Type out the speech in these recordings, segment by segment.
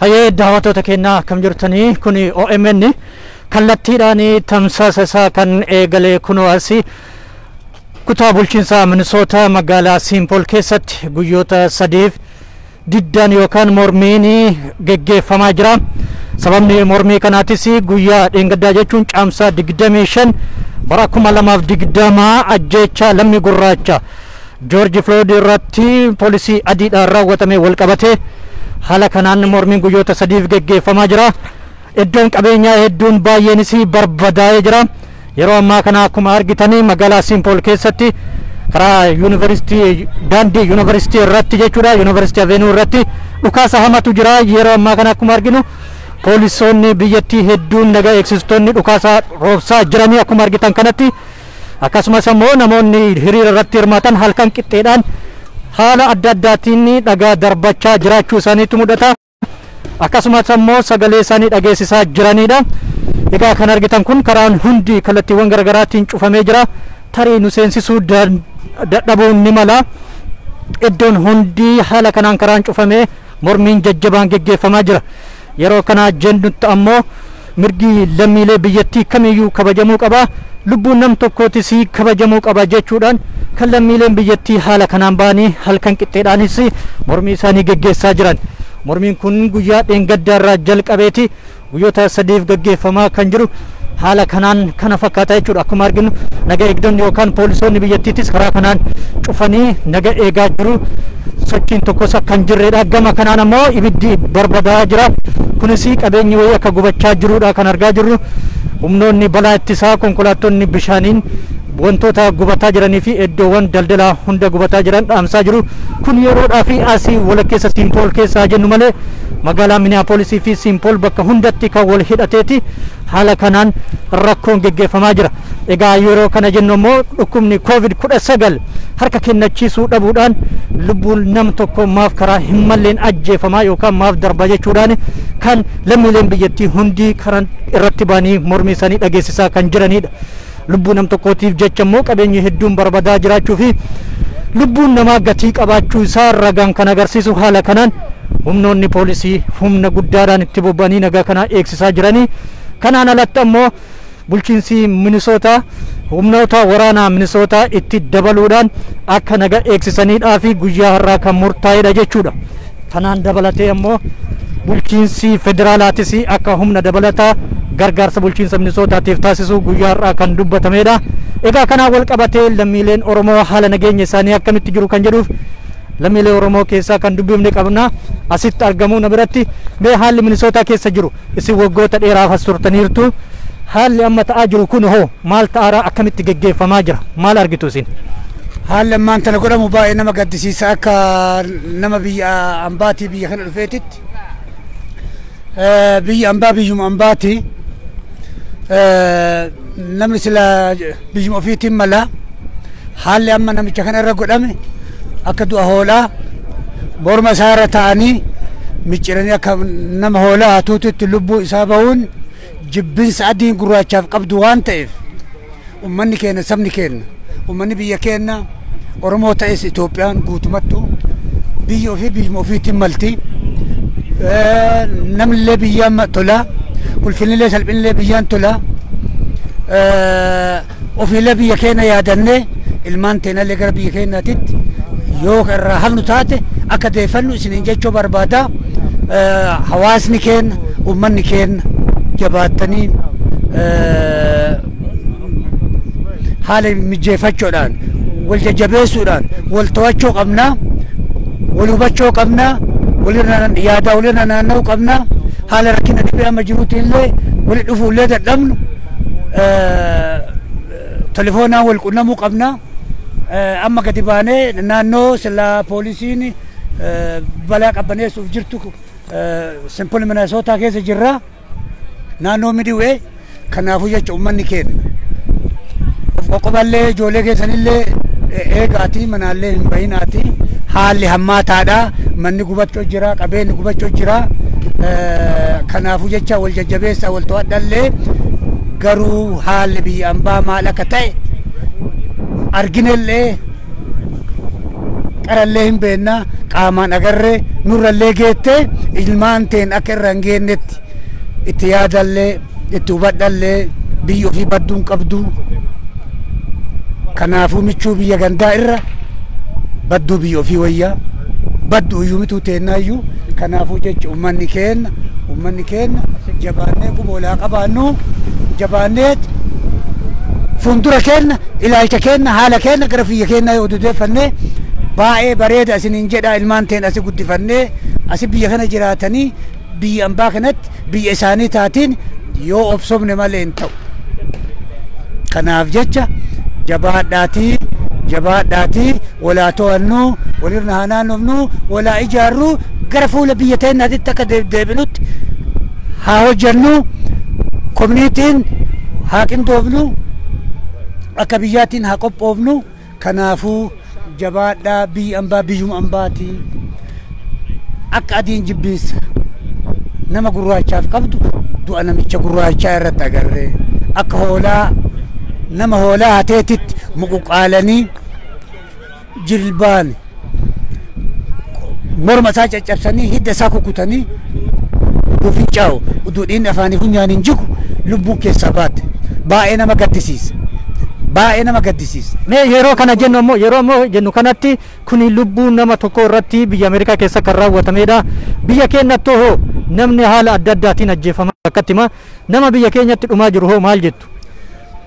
Hayyee, daawwattoota keenyaa, akkam jirtanii? Kun OMN kallattiidhaan tamsaasa isaa kan eegale kunoo asii kutaa bulchiinsa Minisoota magaalaa Siimpol keessatti guyyoota 3f diddaan yookaan mormiin geggeeffamaa jira. Sababni mormii kanaatis guyyaa dheengaddaa, jechuun caamsaa 25 bara 2020, ajjeechaa lammii gurraacha Joorji Floyd irratti poolisii adiidhaan raawwatame wal qabate haala kanaan mormiin guyyoota 3f geggeeffamaa jira. Iddoon qabeenyaa hedduun baay'eenis barbadaa'ee jira. Yeroo ammaa kana akkuma argitanii magaalaa Simpool keessatti karaa yuunivarsiitii, daandii yuunivarsiitii irratti jechuudha, Yuunivarsiitii Avenue irratti dhukaasa hamatu jira. Yeroo ammaa kana akkuma arginu poolisoonni biyyattii hedduun, nagaa eegsistoonni, dhukaasa roobsaa jiranii akkuma argitan kanatti. Akkasumas immoo namoonni hiriira irratti hirmaatan halkan qixxeedhaan haala adda addaatiin dhagaa darbachaa jiraachuu isaaniitu mul'ata. Akkasumas immoo sagalee isaanii dhageessisaa jiranidha. Egaa kan argitan kun karaan hundi kallattiiwwan garaagaraatiin cufamee jira. Tarii nu seensisuu dadhabuun ni mala. Iddoon hundi haala kanaan karaan cufamee mormiin jajjabaan geggeeffamaa jira. Yeroo kana jennutti ammoo mirgi lammiilee biyyattii kamiyyuu kabajamuu qaba. Lubbuun nam tokkootis kabajamuu qaba jechuudhaan kan lammiileen biyyattii haala kanaan ba'anii halkan qixxeedhaanis mormii isaanii geggeessaa jiran. Mormiin kun guyyaa dheengaddaa irraa jalqabeeti guyyoota 3f geggeeffamaa kan jiru haala kanaan kana fakkaata jechuudha. Akkuma arginu naga eegdonni yookaan poolisoonni biyyattiitis karaa kanaan cufanii naga eegaa jiru. Sochiin tokkos akka hin jirredha. Gama kanaan ammoo ibiddi barbadaa'aa jira. Kunis qabeenyi wayii akka gubachaa jirudha kan argaa jirru. Humnoonni balaa ittisaa, konkolaattonni bishaaniin wantoota gubataa jiranii fi iddoowwan daldalaa hunda gubataa jiran dhaamsaa jiru. Kun yeroodhaa fi asii walakkeessa Simpool keessaa jennu malee magaalaa Minneapolisii fi Simpool bakka hundatti kan wal hidhateeti haala kanaan rakkoon geggeeffamaa jira. Egaa yeroo kana jennu immoo dhukkubni Covid 19 harka kennachiisuu dhabuudhaan lubbuun nam tokko maaf karaa hin malleen ajjeefamaa yookaan maaf darba jechuudhaan kan lammiileen biyyattii hundi karaa irratti ba'anii mormii isaanii dhageessisaa kan jiranidha. Lubbuu nam tokkootiif jecha immoo qabeenyi hedduun barbadaa jiraachuu fi lubbuun namaa gatii qabaachuu isaa ragaan kan agarsiisu haala kanaan humnoonni poolisii humna guddaadhaan itti bobba'anii nagaa kana eegsisaa jiranii. Kanaan alatti ammoo bulchiinsi Minisootaa humnoota waraanaa Minisootaa itti dabaluudhaan akka naga eegsisaniidhaa fi guyyaa har'aa kan murtaa'edha jechuudha. Kanaan dabalatee ammoo bulchiinsi federaalaatis akka humna dabalataa gargaarsa bulchiinsa Minisootaatiif taasisu guyyaa har'aa kan dubbatamedha. Egaa kanaan wal qabatee lammiileen Oromoo haala nageenya isaanii akkamitti jiru kan jedhuuf lammiilee Oromoo keessaa kan dubbifne qabna. Asitti argamuu na biratti. Mee haalli Minisootaa keessa jiru, isin waggoota dheeraaf as turtaniirtu, haalli amma ta'aa jiru kun hoo maal ta'aara, akkamitti geggeeffamaa jira, maal argitu isin? Haalli ammaan tana godhamu baay'ee nama gaddisiisa akka nama biyya ambaatii biyya kana dhufeetitti. Biyya ambaa biyyuma ambaati. Namni sila biyyuma ofiitiin mala. Haalli amma namicha kana irra godhame akka du'a hoolaa morma isaa irra ta'anii micciranii akka nama hoolaa hatuututti lubbuu isaa bahuun jibbinsa adiin gurraachaaf qabdu waan ta'eef, ummanni keenya, sabni keenya, ummanni biyya keenya Oromoo ta'es Itoophiyaan guutumattu biyya ofii biyyuma ofiitiin malti. Namnillee biyyaan tola, ulfinillee salphinillee biyyaan tola. Ofiillee biyya keenya yaadannee ilmaan teenallee gara biyya keenyaatitti yoo irraa hafnu taate akka deeffannu isiniin jechuu barbaada. Hawaasni keenya, ummanni keenya jabaattanii haala mijeeffachuudhaan, wal jajjabeessuudhaan wal to'achuu qabna, wal hubachuu qabna, walirra yaadaa walirra naanna'uu qabna. Haala rakkina dhibee amma jiruuti illee wali dhufuu illee dadhabnu telefoonaan wal qunnamuu qabna. Amma gadi baanee naannoo sila poolisiin balaa qabbaneessuuf jirtu Simpol Minnesota keessa jirra, naannoo Midway. Kanaafuu jecha ummanni keenya of qoqqoballee, ijoollee keessanillee eegaatii, manaallee hin bahinaati. Haalli hammaataadha, manni gubachuu jira, qabeenyi gubachuu jira. Kanaafuu jecha wal jajjabeessa, wal to'adhallee. Garuu haalli biyya ambaa maal akka ta'e arginellee qarallee hin beekna, qaamaan agarree Nurrallee geettee ilmaan teen akka irra hin geennetti itti yaadallee itti hubadhallee biyya ofii badduu hin qabdu. Kanaafuu michuu biyya gandaa irra badduu biyya ofii wayyaa, badduu iyyuu mituu teennaayyuu. Kanaafuu jecha uummanni keenya jabaannee quba olaa qabaannu, jabaannee fuuldura keenya, ilaalcha keenya, haala keenya gara biyya keenyaa yoo dudeeffannee baay'ee bareeda isiniin jedha. Ilmaan teen asi guddifannee asi biyya kana jiraatanii biyya ambaa kanatti biyya isaanii taatiin yoo obsobne malee hin ta'u. Kanaaf jecha jabaadhaatii, jabaadhaatii, walaa to'annuu, walirra haa naannofnu, walaa ijaarru, gara fuula biyya teenyaatitti akka deebinutti haa hojjennu, koominiitiin haa qindoofnu, akka biyyaatiin haa qophoofnu. Kanaafuu jabaadhaa, biyyi ambaa biyyuma ambaati. Akka adiin jibbiinsa nama gurraachaaf qabdu du'a namicha gurraachaa irratti agarree, akka hoolaa nama hoolaa hateetitti muquqaalanii jilbaan morma isaa caccabsanii hidda isaa kukutanii, uduu fincaa'u, uduu dhiigni afaanii funyaan hin jigu lubbuun keessaa baate, baay'ee nama gaddisiisa. Baay'ee nama gaddisiisa. Mee yeroo kana jennu ammoo, yeroo ammoo jennu kanatti kuni lubbuu nama tokko irratti biyya Ameerikaa keessa kan raawwatamedha. Biyya keenyatti hoo namni haala adda addaatiin ajjeefama akkatti hima. Nama biyya keenyatti dhumaa jiru hoo maal jettu?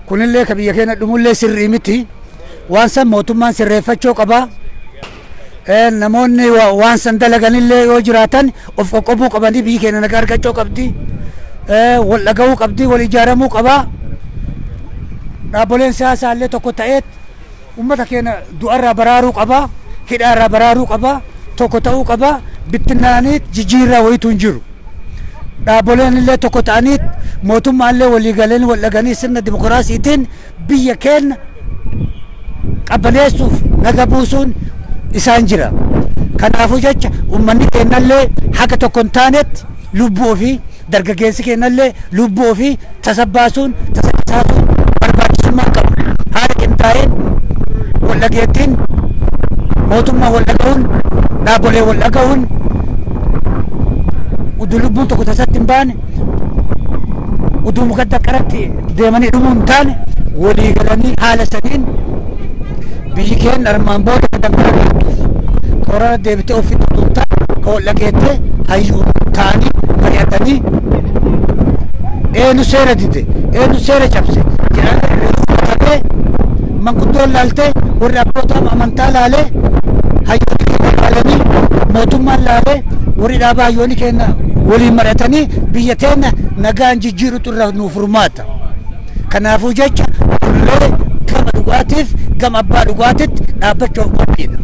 Kunillee ka biyya keenya dhumullee sirrii miti. Waan san mootummaan sirreeffachuu qaba. Namoonni waan san dalaganillee yoo jiraatan of qoqqobuu qabanii biyyi keenya nagaa argachuu qabdi. Wal dhaga'uu qabdi, wal ijaaramuu qaba. Dhaabboleen siyaasaa illee tokko ta'eet uummata keenya du'arraa baraaruu qaba, hidhaarraa baraaruu qaba, tokko ta'uu qaba, bittinnaanii jijjiirraa wayitu hin jiru. Dhaabboleen illee tokko ta'anii mootummaan illee walii galanii wal dhaganii sirna dimokiraasiitiin biyya keenya qabbaneessuuf naga buusuun isaan jira. Kanaafuu jecha uummanni keenyallee haga tokko hin taanetti lubbuu ofii, dargaggeessi keenyallee lubbuu ofii tasa baasuun tasa qisaasuun barbaachisummaa qabu. Haala qindaa'een wal dhageettiin mootummaa wal dhaga'uun, dhaabbolee wal dhaga'uun, uduu lubbuun tokko tasatti hin baane, uduu muka daqqaratti deemanii dhumuu hin taane, walii galanii haala saniin biyyi keenya armaan booda danqara galtuuf korona deebitee ofitti utuu hin taane, ka wal dhageettee hayyuu ta'anii mari'atanii eenyu seera dide, eenyu seera cabse jedhanii hubatamee, manguddoon laaltee, warri abboota amantaa laalee, hayyoonni keenya laalanii, mootummaan laalee, warri dhaabaa hayyoonni keenya waliin mari'atanii biyya teenya nagaan jijjiirutu irra nuuf furmaata. Kanaafuu jecha ullee gama dhugaatiif gama abbaa dhugaatitti dhaabbachuuf qophiidha.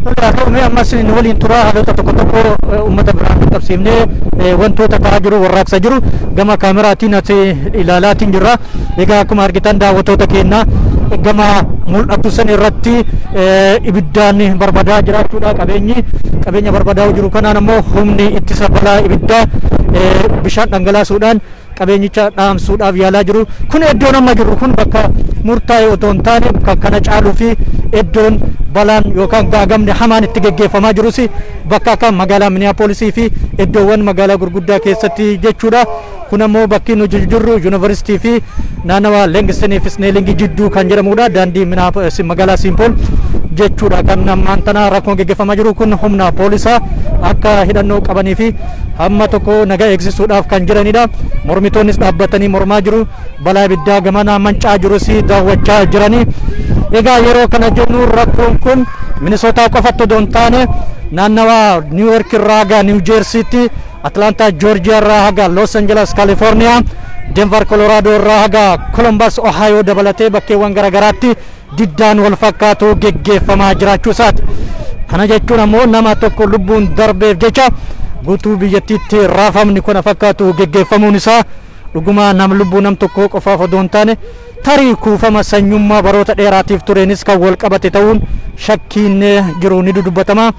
Haa ta'u, mee ammas nu waliin turaa. Haalota tokko tokko uummata biraan qabsiifnee wantoota ta'aa jiru, warraaqsa jiru gama kaameraatiin as ilaalaatiin jirra. Egaa akkuma argitan, daawwattoota keenya, gama mul'atu san irratti ibiddaan barbadaa jiraachuudha. Qabeenyi qabeenya barbadaa'u jiru kanaan ammoo humni ittisa balaa ibiddaa bishaan dhangalaasuudhaan qabeenyicha dhaamsuudhaaf yaalaa jiru. Kun iddoon amma jirru kun bakka murtaa'e otoo hin taane kan kana caaluu fi iddoon balaan yookaan gaagamni hamaan itti geggeeffamaa jirus bakka akka magaalaa Minneapolisii fi iddoowwan magaalaa gurguddaa keessatti jechuudha. Kun ammoo bakki nu jirru yuunivarsiitii fi naannawa Langstonii fi Snellingii jidduu kan jedhamudha. Daandii magaalaa Saint Paul jechuudha. Kan ammaan tana rakkoon geggeeffamaa jiru kun humna poolisaa akka hidhannoo qabanii fi hamma tokko nagaa eegsisuudhaaf kan jiranidha. Mormitoonnis dhaabbatanii mormaa jiru. Balaa ibiddaa gamana mancaa jirus daawwachaa jiranii. Egaa yeroo kana jennu rakkoon kun Minisootaa qofatti odoo hin taane naannawa New York irraa haga New Jerseytti, Atlanta Georgia irraa haga Los Angeles California, Denver Colorado irraa haga Columbus Ohio dabalatee bakkeewwan garaagaraatti diddaan wal fakkaatu geggeeffamaa jiraachuu isaati. Kana jechuun ammoo nama tokko lubbuun darbeef jecha guutuu biyyattiitti raafamni kuna fakkaatu geggeeffamuun isaa dhuguma nam lubbuu nam tokko qofaaf odoo hin taane tarii kuufama sanyummaa baroota dheeraatiif tureenis kan wal qabate ta'uun shakkiin jiru ni dudubbatama.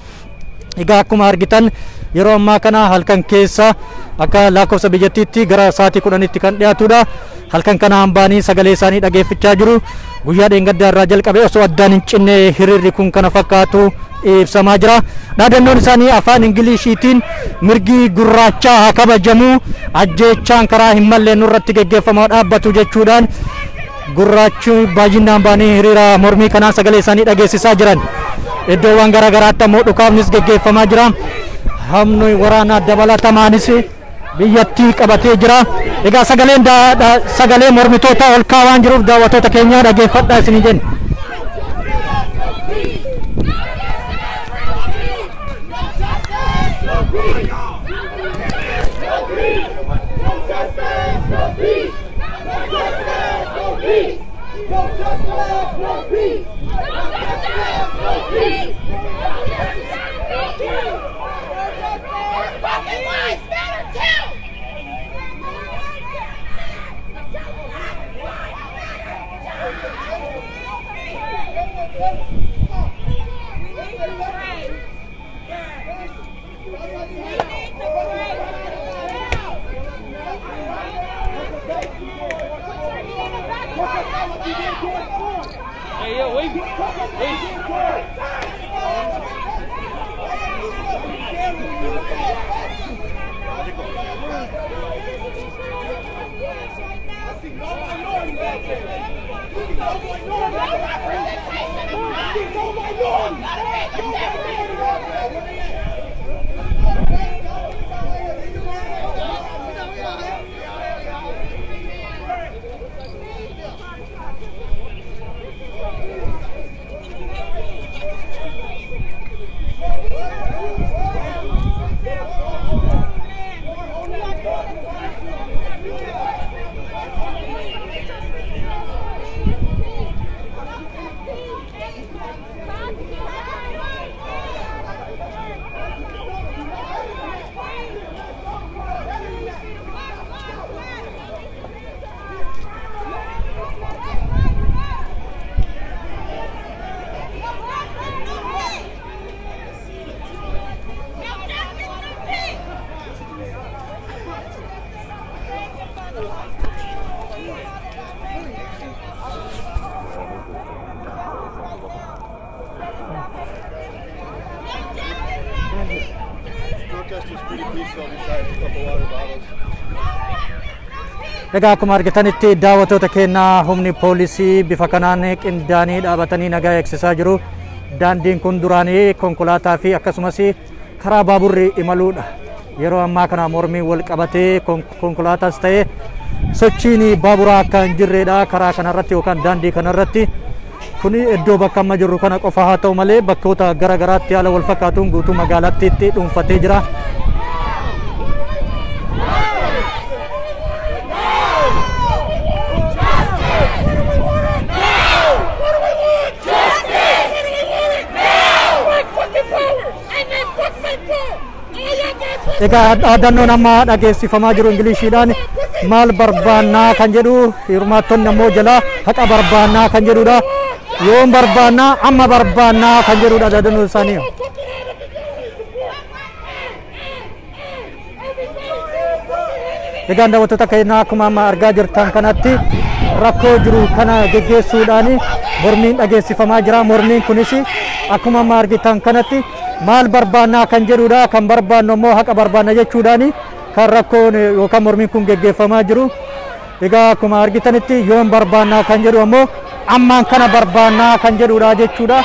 Egaa akkuma argitan yeroo ammaa kana halkan keessa akka lakkoofsa biyyattiitti gara sa'aatii 10tti kan dhiyaatudha. Halkan kana hambaanii sagalee isaanii dhageeffachaa jiru. Guyyaa dheengaddaa irraa jalqabee osoo addaan hin cinne hiriirri kun kana fakkaatu ibsamaa jira. Dhaadannoon isaanii afaan Ingiliishiitiin mirgi gurraachaa haa kabajamu, ajjeechaan karaa hin malle nurratti geggeeffamaa dhaabbatu jechuudhaan gurraachi baay'inaan ba'anii hiriira mormii kanaan sagalee isaanii dhageessisaa jiran. Iddoowwan garaa garaatti ammoo dhukaafnis geggeeffamaa jira. Humni waraanaa dabalatamanis biyyattii qabatee jira. Egaa sagaleen sagalee mormitoota ol kaa'aa waan jiruuf daawwattoota keenya dhaggeeffadhaa isinii jenna. Fucking lives matter too! We need to pray. We need to pray. Put your hand back on. Hey, yo, wait. Wait. Protest was pretty peaceful besides a couple water bottles. Egaa akkuma argitanitti daawwattoota keenyaa humni poolisii bifa kanaan qindaanii dhaabatanii nagaa eegsisaa jiru. Daandiin kun duraanii konkolaataa fi akkasumas karaa baaburri imaluudha. Yeroo ammaa kana mormiin wal qabatee konkolaataas ta'ee sochiin baaburaa akka hin jirredha karaa kanarratti yookaan daandii kanarratti. Kuni iddoo bakka amma jirru kana qofa haa ta'u malee bakkoota gara garaatti haala wal fakkaatuun guutuu magaalattiitti dhuunfatee jira. Egaa dhaadannoon amma dhageessifamaa jiru Ingiliishiidhaan maal barbaannaa kan jedhu, hirmaattonni ammoo jalaa haqa barbaannaa kan jedhudha. Yoom barbaannaa, amma barbaannaa kan jedhudha dhaadannoon isaanii. Egaa daawwattoota keenyaa akkuma amma argaa jirtan kanatti rakkoo jiru kana geggeessuudhaan mormiin dhageessifamaa jira. Mormiin kunis akkuma amma argitan kanatti maal barbaannaa kan jedhudha. Kan barbaannu immoo haqa barbaanna jechuudhaan kan rakkoon yookaan mormiin kun geggeeffamaa jiru. Egaa akkuma argitanitti yoom barbaannaa kan jedhu ammoo ammaan kana barbaannaa kan jedhudha jechuudha.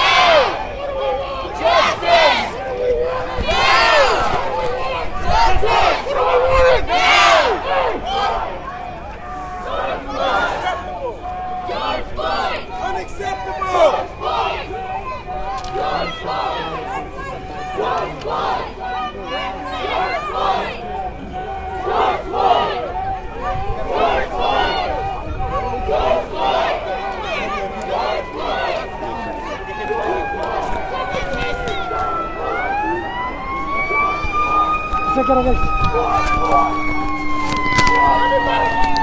Unacceptable!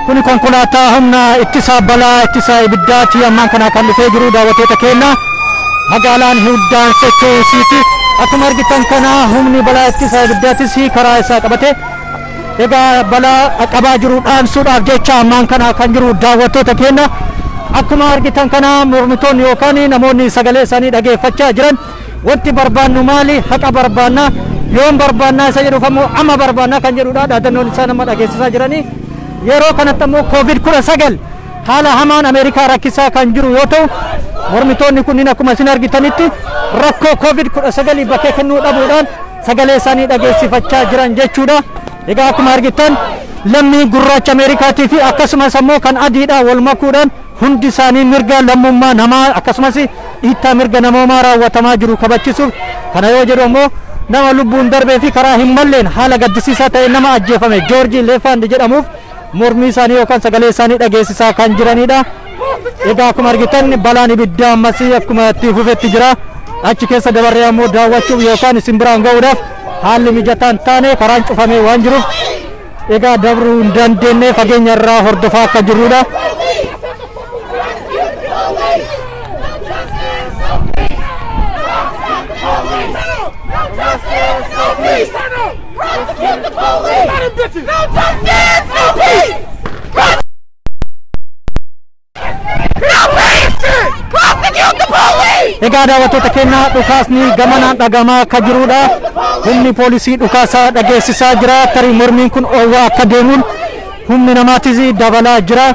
Kuni konkolaataa humna ittisa balaa ittisa ibiddaati ammaan kana kan dhufee jiru daawwattoota keenya magaalaan hundaan socho'uusiiti. Akkuma argitan kana humni balaa ittisa ibiddaatis karaa isaa qabate egaa balaa qabaa jiru dhaamsuudhaaf jecha ammaan kana kan jiru daawwattoota keenya. Akkuma argitan kana mormitoonni yookaan namoonni sagalee isaanii dhageeffachaa jiran Wanti barbaannu maali? Haqa barbaanna. Yoom barbaannaa isa jedhuuf ammoo amma barbaannaa kan jedhudha dhaadannoon isaan amma dhageessisaa jiranii. Yeroo kanatti ammoo COVID-19 haala hamaan Ameerikaa rakkisaa kan jiru yoo ta'u, mormitoonni kunniin akkuma isin argitanitti rakkoo COVID-19 bakkee kennuu dhabuudhaan sagalee isaanii dhageessifachaa jiran jechuudha. Egaa akkuma argitan lammii gurraacha Ameerikaatii fi akkasumas ammoo kan adiidha wal makuudhaan hundi isaanii mirga lammummaa namaa akkasumas dhiittaa mirga namoomaa raawwatamaa jiru kabachisuuf. Kana yoo jedhu ammoo nama lubbuun darbee fi karaa hin malleen haala gaddisiisaa ta'e nama ajjeefame Joorji Leefand jedhamuuf mormii isaanii yookaan sagalee isaanii dhageessisaa kan jiranidha. Egaa akkuma argitan balaan ibiddaa ammas akkuma itti fufetti jira. Achi keessa dabarree ammoo daawwachuuf yookaan isin biraan ga'uudhaaf haalli mijataan taane karaan cufamee waan jiruuf egaa dabruu hin dandeenye, fageenya irraa hordofaa akka jirrudha. Prosecute the police! No justice, no peace! No peace! Prosecute the police! Egaa daawwattoota keenyaa, dhukaasni gamanaan dhagamaa akka jirudha. Humni poolisii dhukaasaa dhageessisaa jira. Tarii mormiin kun oowwaa akka deemuun humni namaatis dabalaa jira.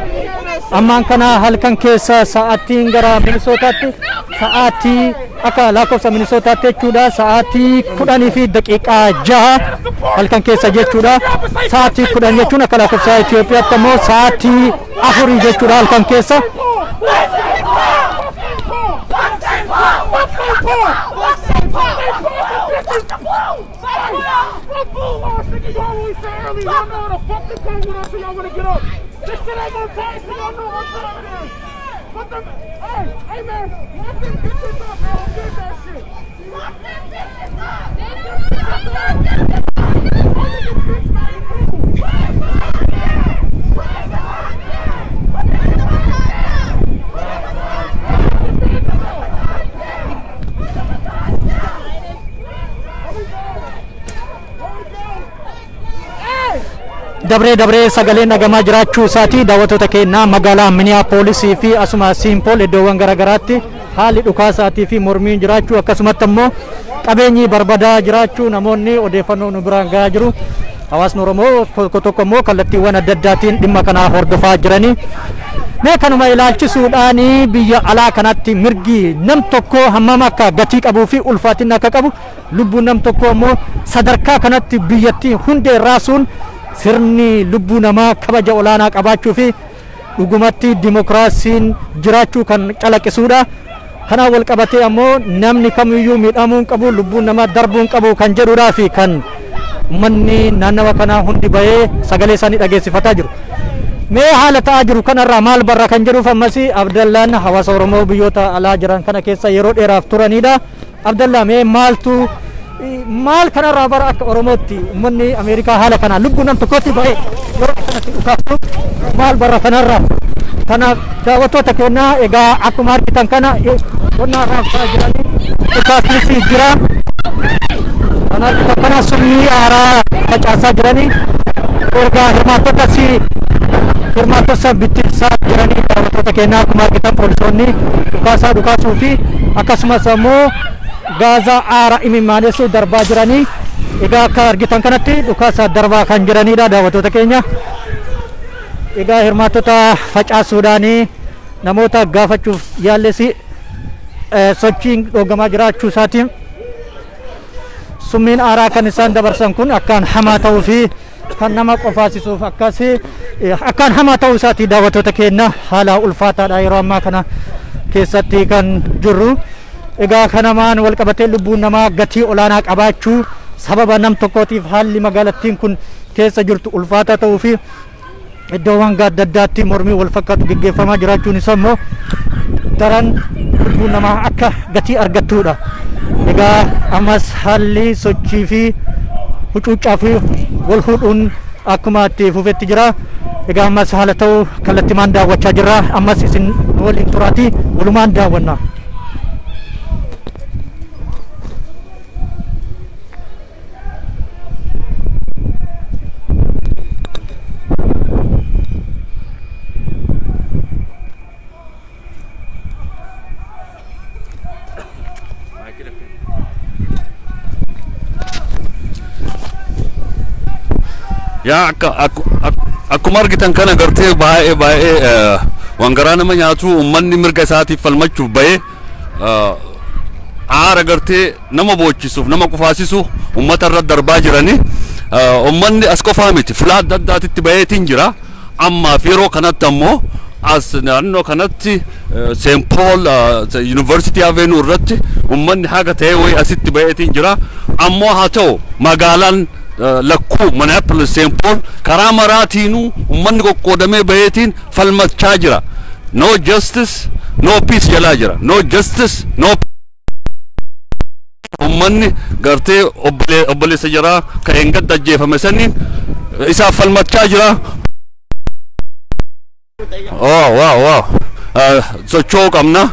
Ammaan kana halkan keessa sa'aatiin gara Minisootaatti, sa'aatii akka lakkoofsa Minisootaatti jechuudha, sa'aatii 10:06 halkan keessa jechuudha. Sa'aatii 10 jechuun akka lakkoofsa Itoophiyaatti ammoo sa'aatii 4 jechuudha halkan keessa. This shit ain't gonna pass, so y'all know what time it is. What the, hey, hey man, lock them bitches up, man. Who did that shit? Lock them bitches up! Lock them bitches up! Dabree dabree sagaleen dhagamaa jiraachuu isaatii daawwattoota keenyaa, magaalaa Minneapolisii fi asuma Siimpol iddoowwan garaagaraatti haalli dhukaasaatii fi mormiin jiraachuu, akkasumatti ammoo qabeenyi barbadaa jiraachuu namoonni odeeffannoo nu biraan gahaa jiru. Hawaasni Oromoo tokko tokko immoo kallattiiwwan adda addaatiin dhimma kana hordofaa jiranii. Mee kanuma ilaalchisuudhaan biyya alaa kanatti mirgi nam tokko hammam akka gatii qabuu fi ulfaatina akka qabu, lubbuun nam tokko immoo sadarkaa kanatti biyyattii hundee raasuun sirni lubbuu namaa kabaja olaanaa qabaachuu fi dhugumatti dimokiraasiin jiraachuu kan calaqqisuudha. Kanaan wal qabatee ammoo namni kamiyyuu miidhamuu hin qabu, lubbuun namaa darbuu hin qabu kan jedhudhaa fi kan uummanni naannawa kanaa hundi bahee sagalee isaanii dhageessifataa jiru. Mee haala ta'aa jiru kanarraa maal barra kan jedhuuf ammas Abdallaan hawaasa Oromoo biyyoota alaa jiran kana keessa yeroo dheeraaf turanidha. Abdallaa, mee maaltu maal kanarraa bara akka Oromootti uummanni Ameerikaa haala kanaan lubbuu nam tokkotti bahee yeroo akkanatti dhukaasu maal barra kanarraa? Kanaaf daawwattoota keenyaa, egaa akkuma argitan kana qonnaa raabsaa jiranii, dhukaasnis jira. Kan argitan kana summii aaraa facaasaa jiranii, ergaa hirmaattotas hirmaattota bittinsaa jiranii. Daawwattoota keenyaa, akkuma argitan poolisoonni dhukaasaa dhukaasuu fi akkasumas ammoo gaazaa aara imimmaanessuu darbaa jiranii. Egaa akka argitan kanatti dhukaasa darbaa kan jiranidha, daawwattoota keenya. Egaa hirmaattota facaasuudhaan namoota gaafachuuf yaallesi sochiin dhoogamaa jiraachuu isaatiin summiin aaraa kan isaan dabarsan kun akkaan hamaa ta'uu fi kan nama qofaasisuuf akkas akkaan hamaa ta'uu isaatii. Daawwattoota keenya, haala ulfaataadha yeroo ammaa kana keessatti kan jirru. Egaa kanamaan wal qabatee lubbuun namaa gatii olaanaa qabaachuu, sababa nam tokkootiif haalli magaalattiin kun keessa jirtu ulfaataa ta'uu fi iddoowwan adda addaatti mormii wal fakkaatu gaggeeffamaa jiraachuun isaa immoo daran lubbuun namaa akka gatii argattudha. Egaa ammas haalli sochii fi hucuuccaa fi wal fuudhuun akkuma itti fufetti jira. Egaa ammas haala ta'u kallattimaan daawwachaa jirra. Ammas isin waliin turaatii walumaan daawwanna. Yaa, akka akkuma argitan kana gartee baay'ee baay'ee waan garaa nama nyaatu, uummanni mirga isaatiif falmachuuf bahee aara gartee nama boochisuuf nama qufaasisu uummata irra darbaa jirani. Uummanni as qofaa miti, filaa adda addaatitti baheetiin jira. Ammaaf yeroo kanatti ammoo as naannoo kanatti St. Paul University Avenue irratti uummanni haga ta'e wayi asitti baheetiin jira. Ammoo haa ta'u, magaalaan lakkuu Minneapolis, St. Paul karaa maraatiinuu uummanni qoqqoodamee baheetiin falmachaa jira. "No justice, no peace" jalaa jira. No justice, no. Uummanni gartee obboleessa jaraa kan hin gadda ajjeefame saniin isaaf falmachaa jira. Oh, wow. Socho'uu qabna.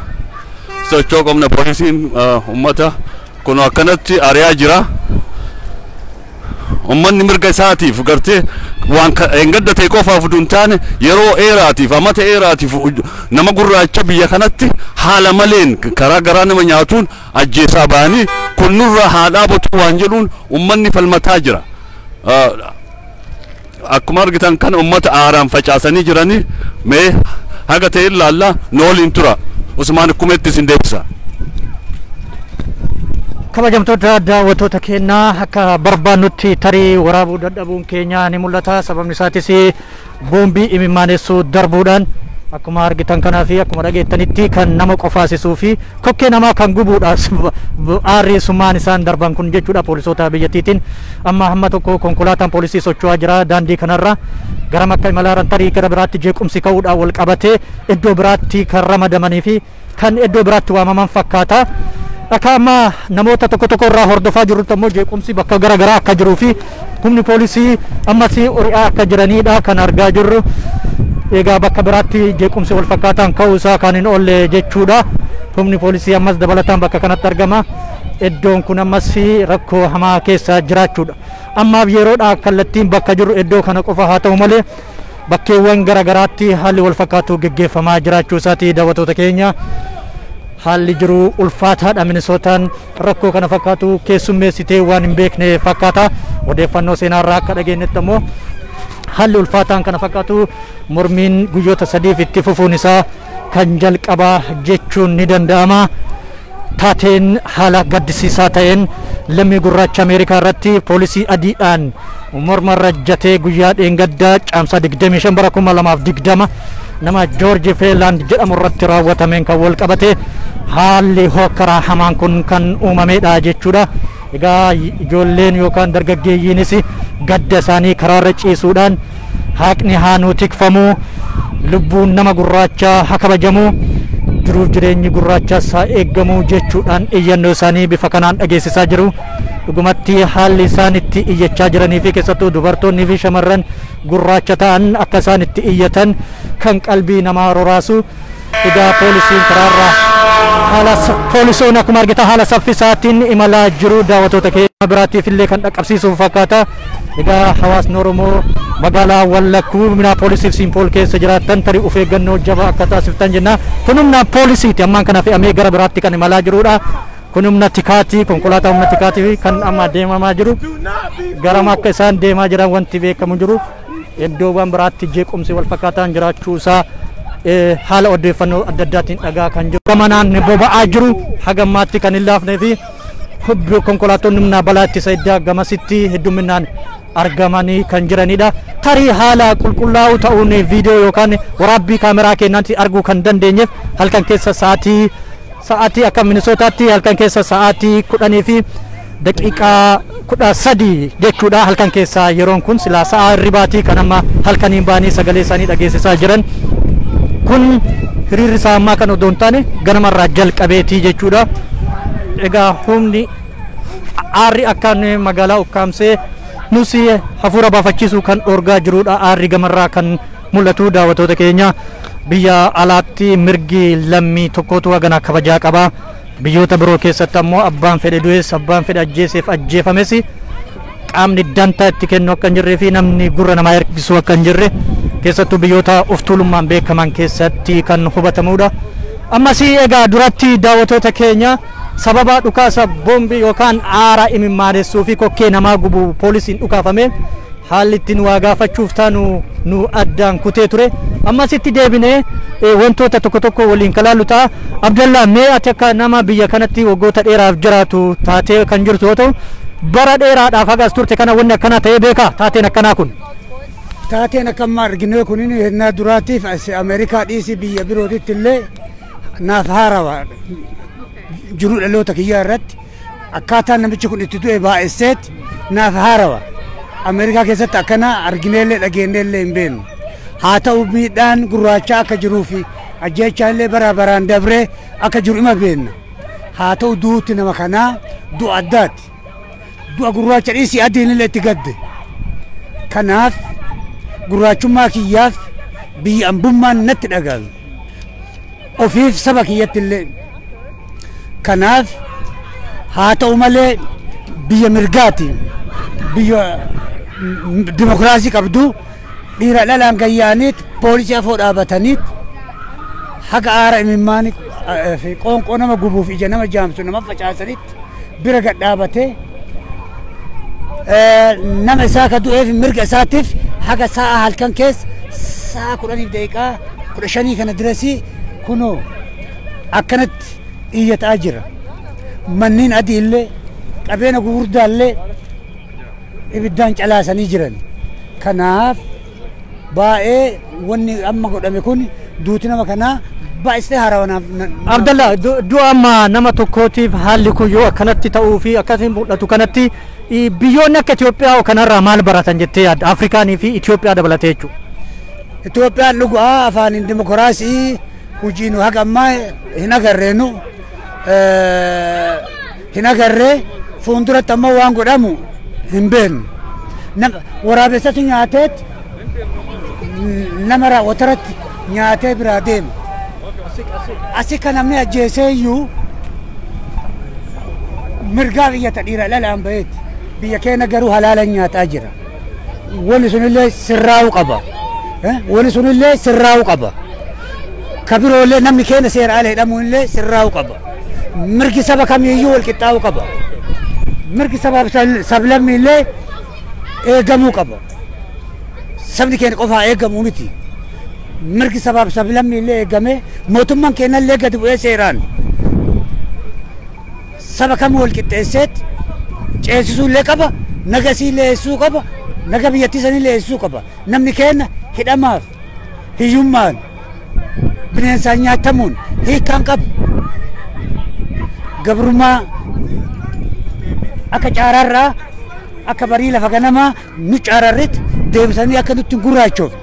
Socho'uu qabna. Poolisiin uummata kun akkanatti ari'aa jira. Uummanni mirga isaatiif gartee waan hin gadda ta'e qofaaf utuu hin taane, yeroo dheeraatiif, amata dheeraatiif nama gurraacha biyya kanatti haala maleen karaa garaa nama nyaatuun ajjeesaa ba'anii, kun nurraa haa dhaabatu waan jedhuun uummanni falmataa jira. Akkuma argitan kana uummata aaraan facaasanii jiranii. Mee haga ta'e ilaalla, nu waliin tura. Usmaan Kumeetti isin deebisa. Kabajamtoota daawwattoota keenyaa, akka barbaannutti tarii waraabuu dadhabuun keenya ni mul'ata. Sababni isaatis boombii imimmaanessuu darbuudhaan akkuma argitan kanaa fi akkuma dhageettanitti kan nama qofaasisuu fi kokkee namaa kan gubuudha aarri summaan isaan darban kun jechuudha poolisoota biyyattiitiin. Amma hamma tokko konkolaataan poolisii socho'aa jira daandii kanarra. Gara makka imalaaran tarii gara biraatti jeequmsi ka'uudhaan wal qabatee iddoo biraatti kan ramadamanii fi kan iddoo biraatti waamaman fakkaata. Akka amma namoota tokko tokko irraa hordofaa jirrutti ammoo jeequmsi bakka gara garaa akka jiruu fi humni poolisii ammas ori'aa akka jiranidha kan argaa jirru. Egaa bakka biraatti jeequmsi wal fakkaataan ka'uu isaa kan hin oolle jechuudha. Humni poolisii ammas dabalataan bakka kanatti argama. Iddoon kun ammas rakkoo hamaa keessa jiraachuudha. Ammaaf yeroodhaa kallattiin bakka jirru iddoo kana qofa haa ta'u malee, bakkeewwan gara garaatti haalli wal fakkaatu geggeeffamaa jiraachuu isaati daawwattoota keenya. Haalli jiru ulfaataadha. Minisootaan rakkoo kana fakkaatu keessummeessitee waan hin beekne fakkaata. Odeeffannoo seenaarraa akka dhageenyetti ammoo haalli ulfaataan kana fakkaatu mormiin guyyoota 3f itti fufuun isaa kan jalqabaa jechuun ni danda'ama. Taateen haala gaddisiisaa ta'een lammii gurraacha Ameerikaa irratti poolisii adiidhaan morma jatee guyyaa dheengaddaa Caamsaa 25 bara 2020 nama Joorji Feeland jedhamu irratti raawwatameen kan wal qabate haalli hokkaraa hamaan kun kan uumamedha jechuudha. Egaa ijoolleen yookaan dargaggeeyyiinis gadda isaanii karaarra ciisuudhaan haqni haa nuu tikfamuu, lubbuun nama gurraachaa haa kabajamuu, jiruuf jireenyi gurraachaas haa eeggamuu jechuudhaan iyyannoo isaanii bifa kanaan dhageessisaa jiru. Dhugumatti haalli isaan itti iyyachaa jiranii fi keessattuu dubartoonnii fi shamarran gurraacha ta'an akka isaan itti iyyatan kan qalbii namaa roraasu. Egaa poolisiin karaarra haala poolisoonni akkuma argitan haala saffisaatiin imalaa jiru, daawwattoota keenya biraatiif illee kan dhaqqabsiisuuf fakkaata. Egaa hawaasni Oromoo magaalaa Wallakkuu Minneapolisii fi Saint Paul keessa jiraattan tarii of eeggannoo jabaa akka taasiftan jenna. Kun humna poolisiiti ammaan kana fe'amee gara biraatti kan imalaa jirudha. Kun humna tikaatii, konkolaataa humna tikaatii kan amma deemamaa jiru. Garama akka isaan deemaa jiran wanti beekamu jiru. Iddoowwan biraatti jeequmsi wal fakkaataan jiraachuu isaa haala odeeffannoo adda addaatiin dhagaa kan jiru. Gamanaan boba'aa jiru hagammaatti kan hin laafnee fi konkolaattonni humna balaa ittisa iddaa gamasitti hedduminaan argamanii kan jiranidha. Tarii haala qulqullaa'uu ta'uun viidiyoo yookaan waraabbii kaameraa keenyaatti arguu kan dandeenyeef halkan keessa sa'aatii akka Minisootaatti halkan keessa sa'aatii 10:13 jechuudha. Halkan keessa yeroon kun silaa sa'a hirribaatii kan amma halkaniin ba'anii sagalee isaanii dhageessisaa jiran kun hiriirri isaa ammaa kan odoo hin taane ganamarraa jalqabeetii jechuudha. Egaa humni aarri akkaan magaalaa ukkaamsee nus hafuura baafachiisuu kan dhorgaa jirudha. Aarri gamarraa kan mul'atu, daawwattoota keenya, biyya alaatti mirgi lammii tokkotu hagana kabajaa qaba. Biyyoota biroo keessatti ammoo abbaan fedhe du'es, abbaan fedhe ajjeeseef ajjeefames qaamni dantaa itti kennu akka hin jirree fi namni gurra namaa ergisu akka hin jirre keessattuu biyyoota of tuulummaan beekaman keessatti kan hubatamudha. Ammas egaa duratti, daawwattoota keenya, sababa dhukaasa boombii yookaan aara imimmaanessuu fi kokkee namaa gubu poolisiin dhukaafame Haalli ittiin waa gaafachuuf taanu nu addaan kutee ture. Ammasitti deebinee wantoota tokko tokko waliin kalaallu ta'a. Abdallaa, mee ati akka nama biyya kanatti waggoota dheeraaf jiraatu taatee kan jirtu yoo ta'u, bara dheeraadhaaf hagas turte kana wanni akkanaa ta'ee beekaa taateen akkanaa kun? Taateen akka amma arginu kun hennaa duraatiif as Ameerikaa dhiisii biyya birootitti illee naaf haarawa. Jiruu dhaloota kiyyaa irratti akkaataan namichi kun itti du'e baay'isseet naaf haarawa. Ameerikaa keessatti akkana argineellee dhageenyeellee hin beeknu. Haa ta'u, miidhaan gurraachaa akka jiruu fi ajjeechaa illee bara baraan dabree akka jiru ima beekna. Haa ta'u, duuti nama kanaa du'a addaati. Du'a gurraacha dhiisii adiin illee itti gadde. Kanaaf gurraachummaa kiyyaaf biyya ambummaan natti dhagahame. Ofiif saba kiyyatti illee. Kanaaf haa ta'u malee biyya mirgaati. Biyya dimokiraasii qabdu dhiira dhalaan gayyaaniit poolisii afoo dhaabataniit haga aara imimmaanii fi qoonqoo nama gubuuf ija nama jaamsu nama facaasanitti bira gad dhaabatee nama isaa ka du'eef mirga isaatiif haga sa'a halkan keessa sa'a 10:15 kana dirasii kunoo akkanatti iyyataa jira. Manneen adii illee qabeenya gurguddaa illee ibiddaan calaasanii jiran. Kanaaf baay'ee wanni amma godhame kun duuti nama kanaa baay'isee haarawanaaf. Abdallah, du'a amma nama tokkootiif haalli kun yoo akkanatti ta'uu fi akkasiin mul'atu kanatti, biyyoonni akka Itoophiyaa kanarraa maal baratan jettee yaadda? Afrikaanii fi Itoophiyaa dabalatee jechuudha. Itoophiyaan dhugaa afaaniin dimokiraasii hojii nu haga ammaa hin agarreenu hin agarree, fuulduratti ammoo waan godhamu hin beeknu. Waraabessatu nyaateet nama raawwataratti nyaatee biraa deema. Asi kan namni ajjeesee iyyuu mirgaa biyyata dhiira dhalaan baheeti. Biyya keenya garuu halaalan nyaataa jira. Wanni sunillee sirraa'uu qaba. Wanni sunillee sirraa'uu qaba. Ka biroollee namni keenya seera ala hidhamuun illee sirraa'uu qaba. Mirgi saba kamiiyyuu wal qixxaa'uu qaba. Mirgi sabaaf sablammii illee eegamuu qaba. Sabni keenya qofaa eegamuu miti. Mirgi sabaaf sablammii illee eegamee mootummaan keenya illee gadi bu'ee seeraan saba kamuu wal qixxeesseet ceesisuu illee qaba. Naga isii illee eessisuu qaba. Naga biyyattii sanii illee eessisuu qaba. Namni keenya hidhamaaf hiyyummaan bineensaan nyaatamuun hiikkaan qabu. Gabrummaa akka caararraa akka barii lafa ganamaa nu caararritti deebisanii akka nutti hin gurraachoofne.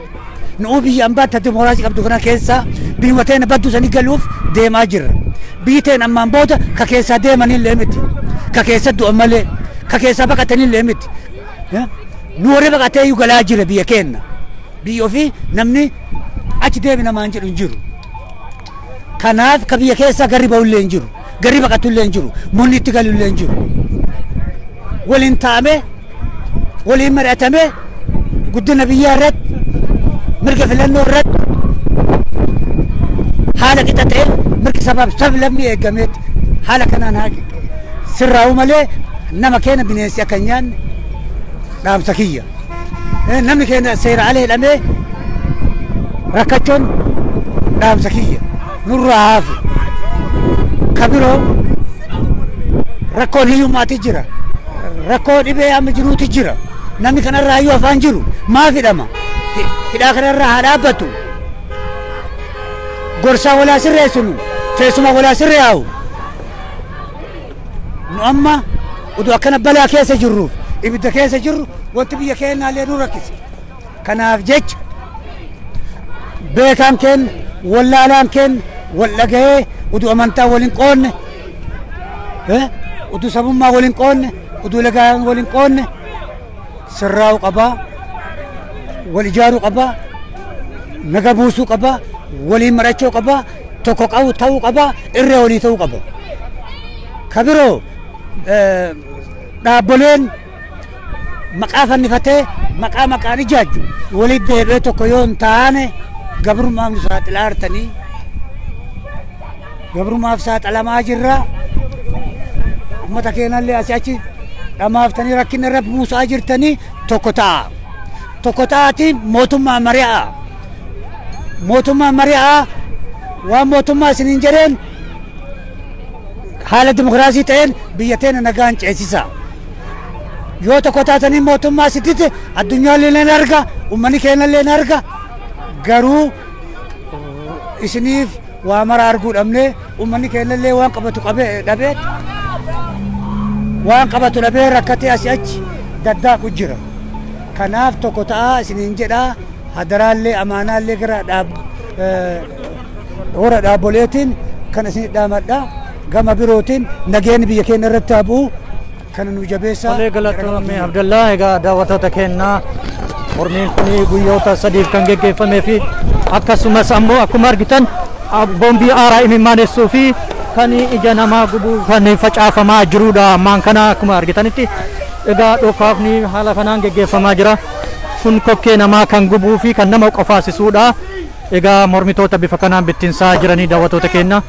Nu'uu biyya ambaatti dimokiraasii qabdu kana keessa biyyuma teenya badduu sanii galuuf deemaa jirra. Biyyi teenya ammaan booda ka keessaa deemanillee miti. Ka keessa du'an malee ka keessaa baqatanillee miti. Nu warri baqatee iyyuu galaa jira biyya keenya. Biyya ofii namni achi deemi namaan jedhu hin jiru. Kanaaf ka biyya keessaa garri ba'ullee hin jiru. Garri baqatullee hin jiru. Munni itti galullee hin jiru. Waliin taa'amee waliin mari'atamee guddina biyyaa irratti mirga filannoo irratti haala qixa ta'e mirgi sabaaf sablammii eegameet haala kanaan haa sirraa'u malee nama keenya bineensi akka hin nyaanne dhaamsa kiyya. Namni keenya seera ala hidhamee rakkachuun dhaamsa kiyya nurraa haafu. Ka biroo rakkoon hiyyummaati jira. Rakkoo dhibee amma jiruuti jira. Namni kanarraa iyyuu afaan jiru maaf hidhama? Hidhaa kanarraa haa dhaabbatu. Gorsaa walaa sirreessinu teessuma walaa sirree'awu. Nu amma utuu akkana balaa keessa jirruuf ibidda keessa jirru wanti biyya keenyaallee nu rakkise. Kanaaf jecha beekaan keenya wallaalaan keenya wal dhagahee utuu amantaa waliin qoonne, utuu sabummaa waliin qoonne, utuu lagaan waliin qoonne sirraa'uu qabaa, wal ijaaruu qabaa, naga buusuu qabaa, waliin marachuu qabaa, tokko qabu ta'uu qabaa, irree walii ta'uu qaba. Ka biroo dhaabboleen maqaa fannifatee maqaa maqaan ijaajju walitti deebi'ee tokko yoo hin taane gabrummaaf nu saaxilaa jirtanii, gabrummaaf saaxilamaa jirra. Uummata keenyallee asii achi dhamaaftanii rakkina irra buusaa jirtanii tokko ta'a. Tokko ta'aatiin mootummaa mari'aa. Mootummaa mari'aa waan mootummaa isiniin jedheen haala dimokiraasii ta'een biyya teenya nagaan ceesisa. Yoo tokko taatanii mootummaa sittite addunyaan illee ni arga, uummanni keenya illee ni arga. Garuu isiniif waa mara arguu dhabnee uummanni keenya illee waan qabatu qabee dhabee waan qabatu dhabee rakkatee asii achi daddaaqu jira. Kanaaf tokko ta'aa isiniin jedhaa hadaraallee amaanaallee gara dhaab hora dhaabboleetiin kan isin dhaamadha. Gama birootiin nageenyi biyya keenya irratti haa bu'u kana nu jabeessaa. Tolee, galatoomii Abdallaa. Egaa daawwattoota keenyaa, mormiin kun guyyoota 3f kan geggeeffamee fi akkasumas ammoo akkuma argitan boombii aaraa imimmaanessuu fi kan ija namaa gubuu kan facaafamaa jirudha. Ammaan kana akkuma argitanitti egaa dhokaafni haala kanaan geggeeffamaa jira. Kun kokkee namaa kan gubuu fi kan nama qofaasisuudha. Egaa mormitoota bifa kanaan bittinsaa jiranii daawwattoota keenya,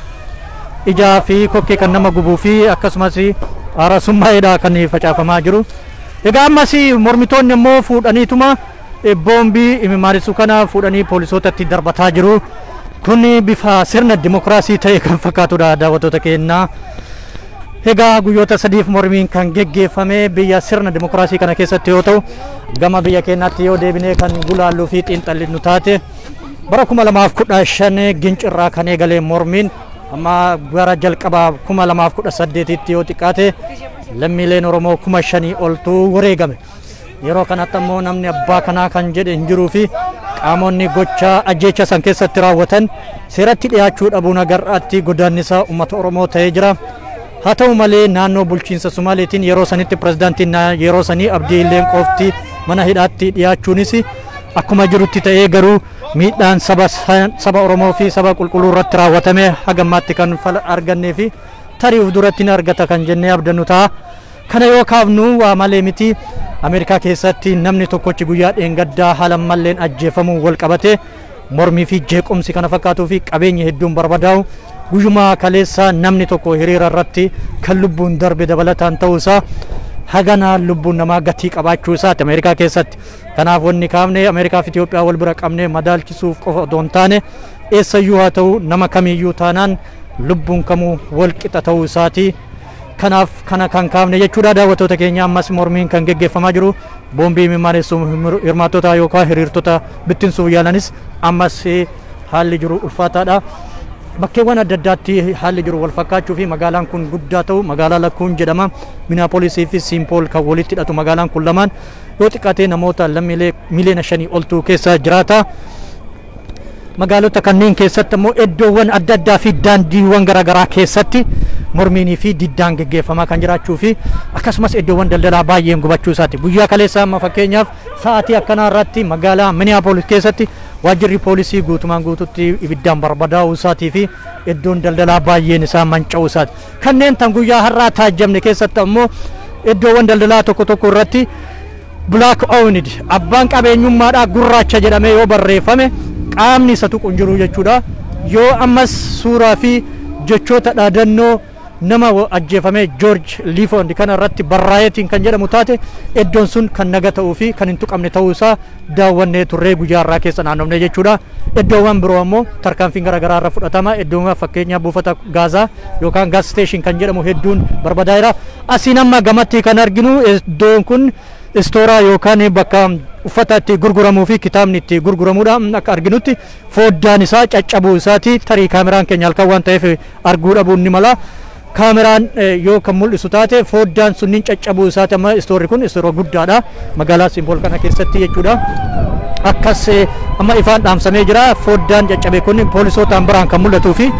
ijaa fi kokkee kan nama gubuu fi akkasumas aara summaa'eedha kan facaafamaa jiru. Egaa ammas mormitoonni immoo fuudhaniituma boombii imimmaanessuu kana fuudhanii poolisootatti darbataa jiru. Kun bifa sirna dimokiraasii ta'e kan fakkaatudha, daawwattoota keenyaa. Egaa guyyoota 3f mormiin kan geggeeffame biyya sirna dimokiraasii kana keessatti yoo ta'u, gama biyya keenyaatti yoo deebinee kan gulaalluu fi xiinxallinnu taate, bara 2015 Gincirraa kan eegalee mormiin amma gara jalqabaa 2018tti yoo xiqqaate lammiileen Oromoo 5,000 oltu wareegame. Yeroo kanatti ammoo namni abbaa kanaa kan jedhe hin jiruu fi qaamonni gocha ajjeecha san keessatti raawwatan seeratti dhiyaachuu dhabuun agarraatti godaannisa uummata Oromoo ta'ee jira. Haa ta'u malee, naannoo bulchiinsa Somaaleetiin yeroo sanitti pirezidaantiin yeroo sanii Abdii Illeen qofti mana hidhaatti dhiyaachuunis akkuma jirutti ta'ee, garuu miidhaan saba Oromoo fi saba qulqulluu irratti raawwatame haga ammaatti kan fala argannee fi tarii of duratti ni argata kan jennee abdannu ta'a. Kana yoo kaafnu waa malee miti. Ameerikaa keessatti namni tokkochi guyyaa dheengaddaa haala malleen ajjeefamuun wal qabate mormii fi jeequmsi kana fakkaatuu fi qabeenyi hedduun barbadaa'u, guyyumaa kaleessa namni tokko hiriira irratti kan lubbuun darbe dabalataan ta'uusaa hagana lubbuun namaa gatii qabaachuu isaati Ameerikaa keessatti. Kanaaf wanni kaafne Ameerikaa fi Itoophiyaa wal bira qabnee madaalchisuuf qofa otoo hin taane, eessayyuu haa ta'u nama kamiyyuu taanaan lubbuun kamuu wal qixa ta'uu isaati. Kanaaf kana kan kaafne jechuudha, daawwattoota keenya. Ammas mormiin kan geggeeffamaa jiru, boombii imimaanessuun hirmaattota yookaan hiriirtota bittinsuuf yaalanis ammas haalli jiru ulfaataadha. Bakkeewwan adda addaatti haalli jiru wal fakkaachuu fi magaalaan kun guddaa ta'u, magaalaa lakkuun jedhama. Minaapolisii fi Simpool kan walitti hidhatu magaalaan kun lamaan yoo xiqqaatee namoota lammiilee 5 miliyoona oltu keessa jiraata. Magaalota kanneen keessatti immoo iddoowwan adda addaa fi daandiiwwan garaagaraa keessatti mormiinii fi diddaan geggeeffamaa kan jiraachuu fi akkasumas iddoowwan daldalaa baay'een gubachuu isaati. Guyyaa kaleessa amma fakkeenyaaf sa'aatii akkanaa irratti magaalaa Minneapolis keessatti waajjirri poolisii guutumaan guututti ibiddaan barbadaa'uu isaatii fi iddoon daldalaa baay'een isaa manca'uu isaati. Kanneen tan guyyaa har'aa taajjabne keessatti ammoo iddoowwan daldalaa tokko tokko irratti "Black owned", abbaan qabeenyummaadhaa gurraacha jedhamee yoo barreeffame qaamni isa tuqu hin jiru jechuudha. Yoo ammas suuraa fi jechoota dhaadannoo nama ajjeefame George Floyd kana irratti barraa'eetiin kan jedhamu taate, iddoon sun kan naga ta'uu fi kan hin tuqamne ta'uu isaa daawwannee turree guyyaa irraa keessa naannofne jechuudha. Iddoowwan biroo ammoo tarkaanfiin garaagaraa irra fudhatama. Iddoowwan fakkeenyaaf buufata gaazaa yookaan gas station kan jedhamu hedduun barbadaa'eera. Asiin amma gamatti kan arginu iddoon kun istooraa yookaan bakka uffata itti gurguramuu fi kitaabni itti gurguramudha. Akka arginutti foddaan isaa caccabuu isaati. Tarii kaameraan keenya halkan waan ta'eef arguu dhabuun ni mala. Kaameraan yoo kan mul'isu taate foddaan sunniin caccabuu isaati. Amma istoorri kun istoora guddaadha magaalaa Simpool kana keessatti jechuudha. Akkas amma ifaan dhaamsamee jira. Foddaan caccabe kun poolisootaan biraan kan mul'atuu fi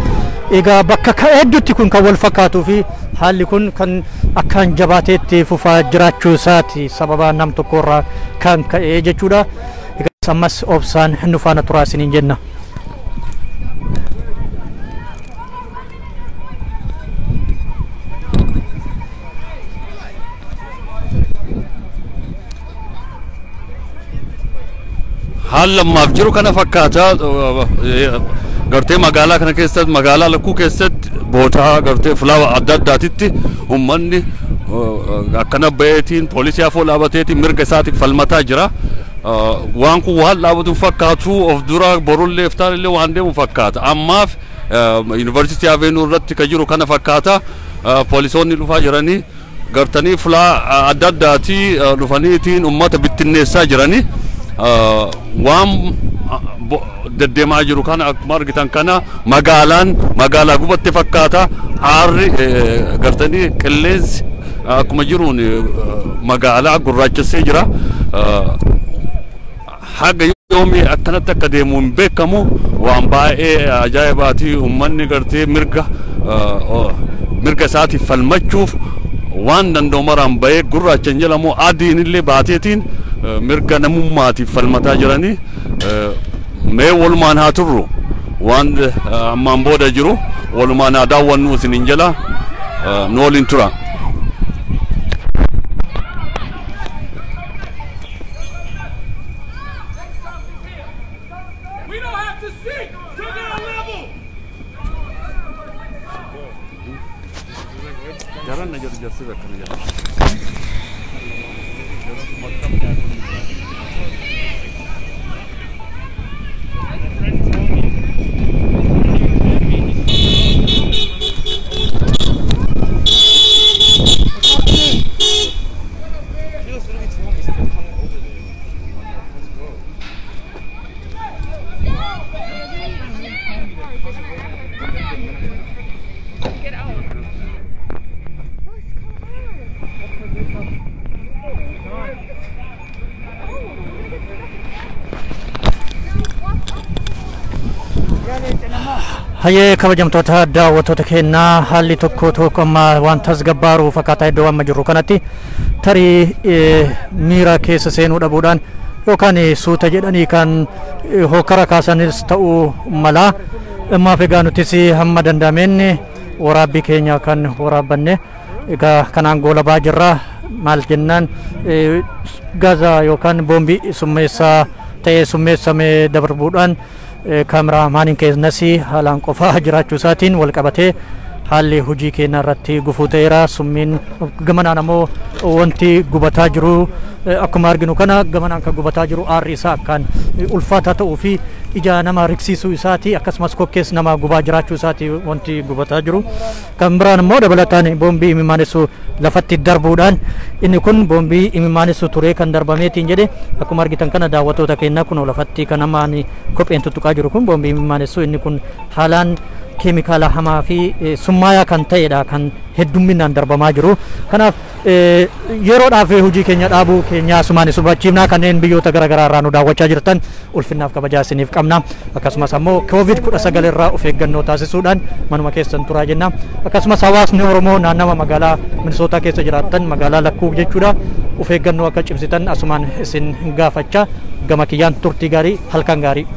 egaa bakka hedduutti kun kan wal fakkaatuu fi haalli kun kan akkaan jabaateetti fufaa jiraachuu isaati, sababa nam tokkorraa kan ka'e jechuudha. Egaa ammas obsaan nu faana turaa isiniin jenna. Haala ammaaf jiru kana fakkaata. Gartee magaalaa kana keessatti, magaalaa lakkuu keessatti, bootaa gartee fulaa adda addaatitti ummanni akkana baheetiin poolisii afoo dhaabateetiin mirga isaatiif falmataa jira. Waan kun waan dhaabatu fakkaatu, of dura borullee iftaanillee waan deemu fakkaata. Ammaaf University Avenue irratti ka jiru kana fakkaata. Poolisoonni dhufaa jiranii gartanii fulaa adda addaatii dhufaniitiin ummata bittinneessaa jiranii. Waan deddeemaa jiru kana akkuma argitan kana magaalaan magaalaa gubatte fakkaata. Aarri gartanii qilleensi akkuma jiruun magaalaa gurraachessee jira. Haga yoomii akkanatti akka deemu hin beekamu. Waan baay'ee ajaa'ibaati. Uummanni gartee mirga isaatiif falmachuuf waan danda'u maraan bahee, gurraacha hin jedhamu, adiin illee baateetiin mirga namummaatiif falmataa jiranii. Mee walumaan haa turru, waan ammaan booda jiru walumaan haa daawwannu isiniin jala, nu waliin tura. We don't have to sink to their level. Jaran na jedhu jarsi akkana jedha. Get out. Bus, come on. Oh, we're gonna get stuck. Hayyee, kabajamtoota daawwattoota keenyaa, haalli tokko tokko amma waan tasgabbaaru fakkaataa. Iddoo amma jirru kanatti tarii miira keessa seenuu dhabuudhaan yookaan suuta jedhanii kan hokkara kaasanis ta'uu mala. Ammaaf egaa nutis hamma danda'ameen waraabbii keenya kan waraabbanne egaa kanaan goolabaa jirra. Maal jennaan, gaaza yookaan boombii summeessaa ta'ee summeessamee dabarbuudhaan kaameraamaaniin keenyas haalaan qofaa jiraachuu isaatiin wal qabatee haalli hojii keenya irratti gufuu ta'eera. Summiin gamanaan ammoo wanti gubataa jiru, akkuma arginu kana gamanaan kan gubataa jiru, aarri isaa akkaan ulfaataa ta'uu fi ija nama riqsiisuu isaati, akkasumas kokkees nama gubaa jiraachuu isaati wanti gubataa jiru. Kan biraan immoo dabalataan boombii imimaanessu lafatti darbuudhaan, inni kun boombii imimaanessu turee kan darbameetiin jedhe. Akkuma argitan kana, daawwattoota keenya, kun lafatti kan namaan kopheen tuttuqaa jiru kun boombii imimaanessu. Inni kun haalaan keemikaala hamaa fi summaayaa kan ta'edha kan heddumminaan darbamaa jiru. Kanaaf yeroodhaaf hojii keenya dhaabuu keenya asumaan isin hubachiifna. Kanneen biyyoota garaagaraa irraa nu daawwachaa jirtan ulfinnaaf kabajaa isiniif qabna. Akkasumas ammoo COVID 19 irraa of eeggannoo taasisuudhaan manuma keessan turaa jenna. Akkasumas hawaasni Oromoo naannawa magaalaa Minisootaa keessa jiraattan, magaalaa Lakkuu jechuudha, of eeggannoo akka cimsitan asumaan isin gaafachaa, gama kiyyaan turtii gaarii, halkan gaarii.